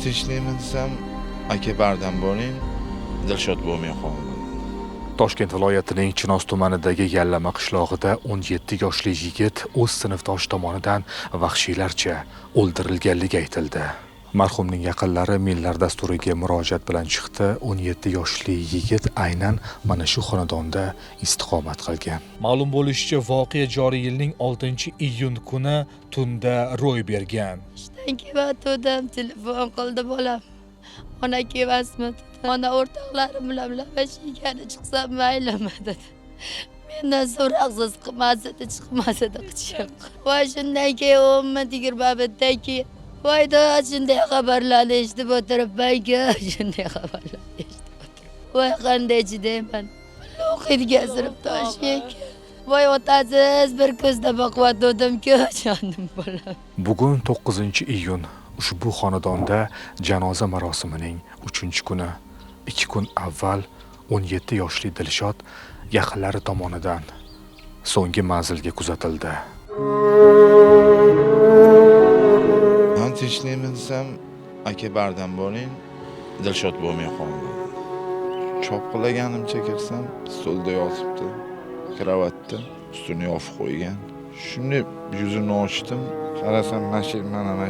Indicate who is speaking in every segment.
Speaker 1: Tinchlikmi desam, aka bardam bo'ling, Dilshod bo'lmay qoldi.
Speaker 2: Toshkent viloyatining Chinoz tumanidagi Yallama qishlog'ida 17 yoshli yigit o'z sinfdoshi tomonidan vahshiylarcha o'ldirilganligi aytildi. Marhumning yaqinlari Millar dasturiga murojaat bilan chiqdi. 17 yoshli yigit aynan mana shu xonadonda istiqomat qilgan. Ma'lum bo'lishicha, voqea joriy yilning 6-iyun kuni tunda ro'y bergan.
Speaker 3: Ishdan kelyotgandim, telefon qildi bolam. Ona kelmasmi dedi. Ona o'rtoqlarim bilan lavash yegani chiqsam maylimi dedi. Mendan so'roqsiz qilmas edi, chiqmas edi qichib. Voy shundan keyin 10 minut 20 minutdan keyin voy da shunday xabarlarni eshitib o'tiribman-ku, shunday xabarlarni eshitib o'tirib. Voy qanday chidayman. O'qiydigan sinfdosh ekan. Voy otasiz bir ko'zda boqyotgandim-ku, jonim bolam.
Speaker 2: Bugun 9-iyun ushbu xonadonda janoza marosimining 3-kuni. 2 kun avval 17 yoshli Dilshod yaqinlari tomonidan so'nggi manzilga kuzatildi.
Speaker 1: Man tinchlikmi desam, aka bardam bo'ling, Dilshod bo'lmay qoldi. Chopqilaganimcha kirsam, stolda yotibdi, kravatda, ustini yopib qo'ygan. Shunday yuzini ochdim, qarasam mana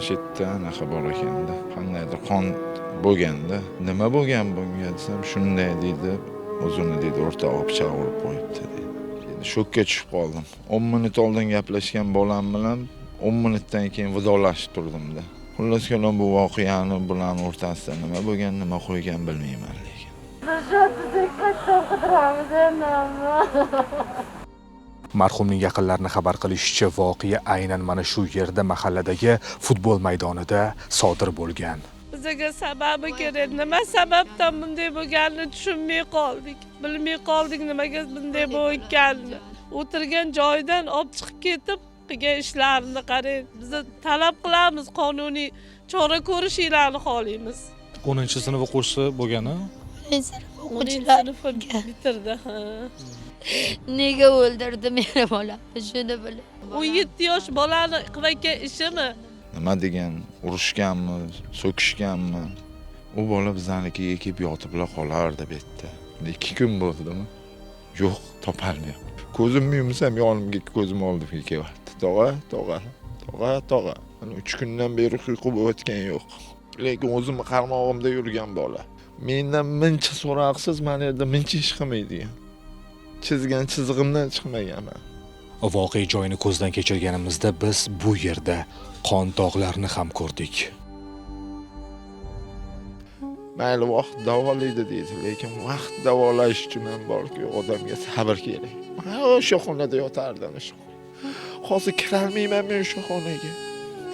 Speaker 1: shu yerda anaqa bor ekanda, qandaydir qon bo'lganda. Nima bo'lgan bunga desam, shunday deydi, o'zini deydi o'rtog'i pichoq urib qo'yibdi deydi. Endi shokka tushib qoldim. 10 minut oldin gaplashgan bolam bilan 10 minutdan keyin vidolashib turdimda. Xullas kalom bu voqeani bularni o'rtasida nima bo'lgan, nima qo'ygan bilmayman lekin.
Speaker 2: Marhumning yaqinlarini xabar qilishicha, voqea aynan mana shu yerda mahalladagi futbol maydonida sodir bo'lgan.
Speaker 4: Bizga sababi kerak. Nima sababdan bunday bo'lganini tushunmay qoldik. Bilmay qoldik nimaga bunday bo'lganini. O'tirgan joyidan olib chiqib ketib qilgan ishlarini qarang. Biz talab qilamiz, qonuniy chora ko'rishinglarni xohlaymiz.
Speaker 5: 10-sinf o'quvchisi bo'lgani?
Speaker 3: 10-sinf o'quvchilar
Speaker 4: bitirdi. Ha.
Speaker 3: Nega o'ldirdi meni bolamni, shuni bilay.
Speaker 4: 17 yosh bolani qilayotgan ishimi?
Speaker 1: Nima degan, urushganmi, so'kishganmi? U bola bizanikiga kelib yotibla qolardi bu yerda. 2 kun bo'ldimi? Yo'q, topolmayapti. Ko'zimni yumsam yonimga ko'zim oldimga kelyapti. Tog'a, tog'a, tog'a, tog'a. Mana 3 kundan beri uyqu bo'layotgan yo'q. Lekin o'zimni qarmog'imda yurgan bola. Mendan mincha so'roqsiz, mana yerda mincha ish qilmaydigan. Chizgan chizig'imdan chiqmaganman.
Speaker 2: Voqea joyini ko'zdan kechirganimizda biz bu yerda qon dog'larini ham ko'rdik.
Speaker 1: Mayli, vaqt davolaydi deydi, lekin vaqt davolash uchun ham borki, odamga sabr kerak. Men o'sha xonada yotardim o'sha. Hozir kirolmayman men o'sha xonaga.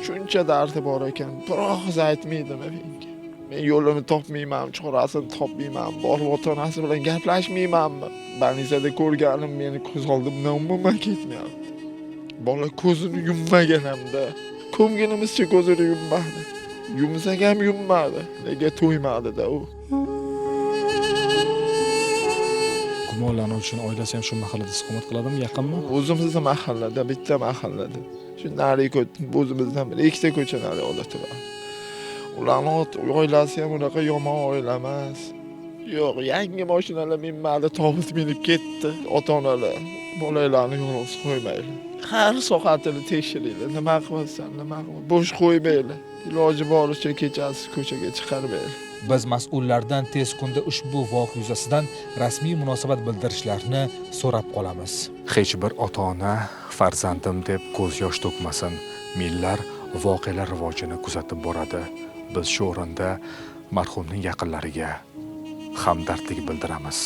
Speaker 1: Shuncha dardi bor ekan, bir og'iz aytmaydimi menga? Men yo'lini topmayman, chorasini topmayman, borib ota-onasi bilan gaplashmaymanmi? Больницада ko'rganim meni ko'z oldimdan umuman ketmayapti. Bola ko'zini yummagan hamda, ko'mginimizcha ko'zini yummadi. Yumsak ham yummadi, nega to'ymadi-da u.
Speaker 5: Gumonlanuvchining oilasi ham shu mahallada istiqomat qiladimi, yaqinmi?
Speaker 1: O'zimizni mahallada, bitta mahallada. Shu narigi o'zimizdan bir ikkita ko'cha nari turadi. Ularning oilasi ham unaqa yomon oila emas. Yo'q, yangi mashinalar minmadi, tobut minib ketdi. Ota-onalar bolalarni yolg'iz qo'ymanglar. Har soatini tekshiringlar, nima qilasan, nima qilma, bo'sh qo'ymanglar. Iloji boricha kechasi ko'chaga chiqarmanglar.
Speaker 2: Biz mas'ullardan tez kunda ushbu voqea yuzasidan rasmiy munosabat bildirishlarini so'rab qolamiz. Hech bir ota-ona farzandim deb ko'z yosh to'kmasin. Millar voqealar rivojini kuzatib boradi. Biz shu o'rinda marhumning yaqinlariga hamdardlik bildiramiz.